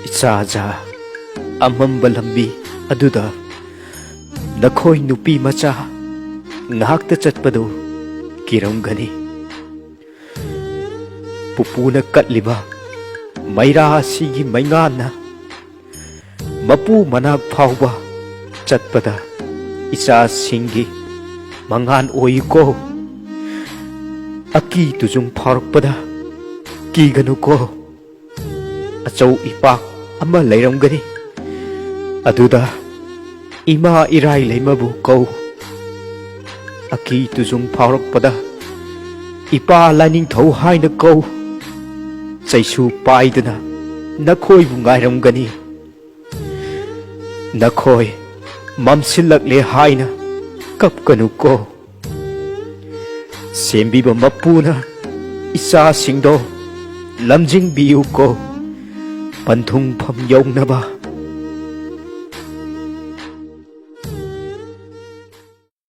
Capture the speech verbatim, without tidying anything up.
ꯏꯆꯥꯖꯥ, ꯑꯃꯝꯕ ꯂꯝꯕꯤ ꯑꯗꯨꯗ ꯅꯈꯣꯏ ꯅꯨꯄꯤ ꯃꯆꯥ ꯉꯥꯛꯇ ꯆꯠꯄꯗꯨ ꯀꯤꯔꯝꯒꯅꯤ꯫ ꯄꯨꯄꯨꯅ ꯀꯠꯂꯤꯕ ꯃꯩꯔꯥ ꯑꯁꯤꯒꯤ ꯃꯩꯉꯥꯟꯅ ꯃꯄꯨ ꯃꯅꯥꯛ ꯐꯥꯎꯕ ꯆꯠꯄꯗ ꯏꯆꯥꯁꯤꯡꯒꯤ ꯃꯉꯥꯟ ꯑꯣꯏꯌꯨꯀꯣ꯫ ꯑꯀꯤ ꯇꯨꯖꯨꯡ ꯐꯥꯎꯔꯛꯄꯗ ꯀꯤꯒꯅꯨꯀꯣ꯫ ꯑꯆꯧ ꯏꯄꯥꯛ ꯑꯃ ꯂꯩꯔꯝꯒꯅꯤ꯫ ꯑꯗꯨꯗ ꯏꯃꯥ ꯏꯔꯥꯏ ꯂꯩꯃꯕꯨ ꯀꯧ꯫ ꯑꯀꯤ ꯇꯨꯖꯨꯡ ꯐꯥꯎꯔꯛꯄꯗ ꯏꯄꯥ ꯂꯥꯏꯅꯤꯡꯊꯧ ꯍꯥꯏꯅ ꯀꯧ꯫ ꯆꯩꯁꯨ ꯄꯥꯏꯗꯨꯅ ꯅꯈꯣꯏꯕꯨ ꯉꯥꯏꯔꯝꯒꯅꯤ꯫ ꯅꯈꯣꯏ ꯃꯝꯁꯤꯜꯂꯛꯂꯦ ꯍꯥꯏꯅ ꯀꯞꯀꯅꯨꯀꯣ꯫ ꯁꯦꯝꯕꯤꯕ ꯃꯄꯨꯅ ꯏꯆꯥꯁꯤꯡꯗꯣ ꯂꯝꯖꯤꯡꯕꯤꯌꯨꯀꯣ꯫ ꯄꯟꯊꯨꯡꯐꯝ ꯌꯧꯅꯕ